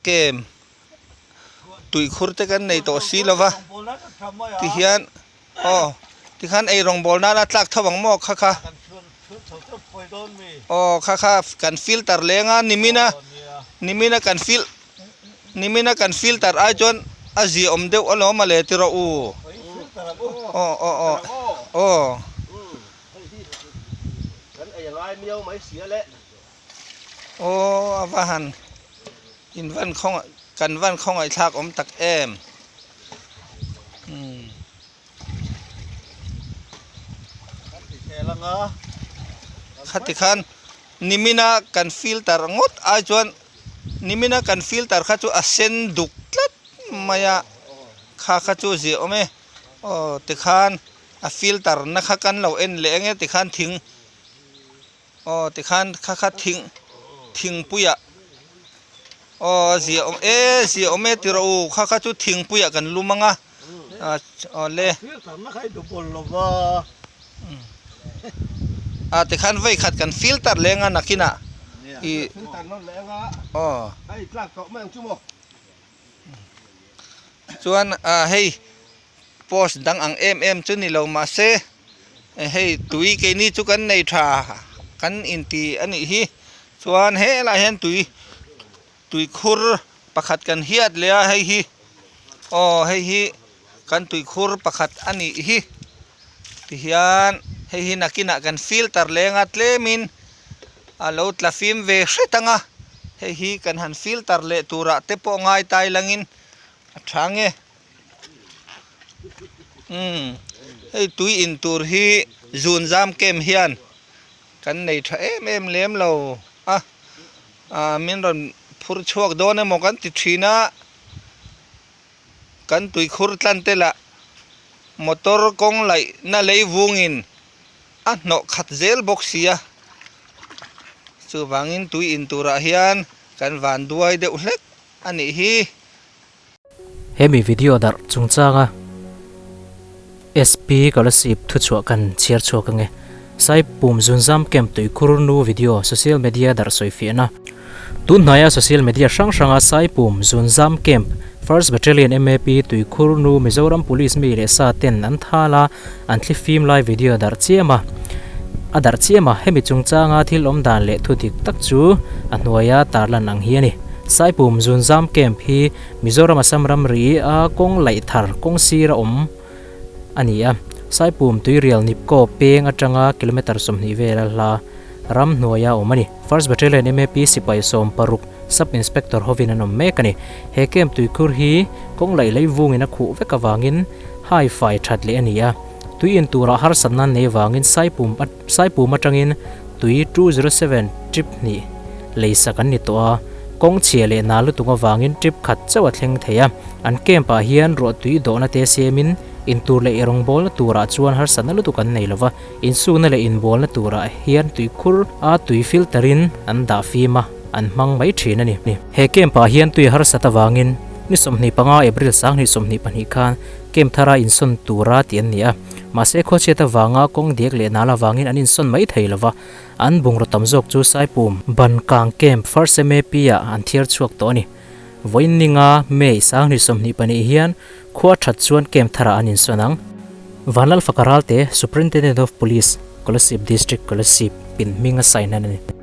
Kem tuikhur te kan nei tawh si lova tihian aw tikhan ei rawngbawl nana tlak tho ang maw kha kha aw kha kha kan filter leng a nimina nimina kan fil nimina kan filter ai chuan a ziaawm deuh alawm a le ti rawh u aw aw aw aw. Aw a va han in van khaw kan van khawngaih thlak awm tak em umm. Khati khan nimina kan filter ngawt ai chuan nimina kan filter kha chu a sen duk tlat mai a kha kha chu ziah awm e aw tikhan a filter na kha kan lo en leh ang e tikhan thing. Aw tikhan kha kha thing thingpuiah aw a zia awm e zia awm e ti rawh u kha kha chu thingpuiah kan lum ang a aw le a tikhan vei khat kan filter leng a nakinah ih aw chuan ah hei post dang ang em em chu ni lo mahse hei tui keini chu kan nei tha kan inti a nih hi chuan helaiah hian tui tuikhur pakhat kan hiat leh a hei hi aw hei hi kan tuikhur pakhat a nih hi tihian hei hi nakinah kan filter leng a tlemin a lo tla fim ve hret ang a hei hi kan han filter leh turah te pawh ngai tai langin a tha nge. Umm hei tui in tur hi zun zam kem hian kan nei tha em em lem lo a ah min rawn phur chhuak dawn emaw kan ti thin a kan tuikhur tlan te lah motor kawng laih na lei vungin a hnawh khat zel bawk si a chuvangin tui in turah hian kan van duai deuh hlek a nih hi. Hemi video darh chungchanga SP Kolasib thuchhuah kan chhiar chhuak ange. Saipum Zunzam Camp tuikhur nu video social media darh sawifiahna. Tun hnaia social media hrang hranga Saipum Zunzam Camp First Battalion MAP tuikhur nu Mizoram Police mi leh sa ten an thal a, an thli fim lai video darh chiam a. A darh chiam a, hemi chungchanga thil awm dan leh thu dik tak chu a hnuaia tarlan ang hi a ni. Saipum Zunzam Camp hi Mizoram Assam ramri a kawng laih thar kawng sir a awm a ni a. Saipum Tuirial Nipko peng atanga kilometre 20 vela hla ram hnuaia awm a ni. First Battalion MAP sipai 60 Sub Inspector hovin an awm mek a ni. He camp tuikhur hi kawng laih lei vungin a khuh vek avangin hai fai that leh a ni a. Tui in turah harsatna an nei avangin Saipum Saipum atangin tui 207 trip hnih lei sak an ni tawh a, kawng chhia leh nal lutuk avangin trip khat chauh a thleng thei a. An camp ah hian ruah tui dawhna te siamin in tur leh rawngbawlna turah chuan harsatna lutuk an nei lova, insukna leh inbualna turah hian tuikhur a tui filter in an dah fim a, an hmang mai thin a ni. He camp ah hian tui harsat avangin ni 25 April 2022 khan camp thara insawn tura tih an ni a. Mahse khuachhiat avanga kawng diak leh nal avangin an insawn mai thei lova, an bungraw tam zawk chu Saipum, Bankang Camp, First MAP ah an thiar chhuak tawh a ni. Vawiin ninga May 2022 hian khua that chuan camp tharah an insawn ang. Vanlalfaka Ralte, Superintendent of Police, Kolasib District, Kolasib, pin hming a sign a ni.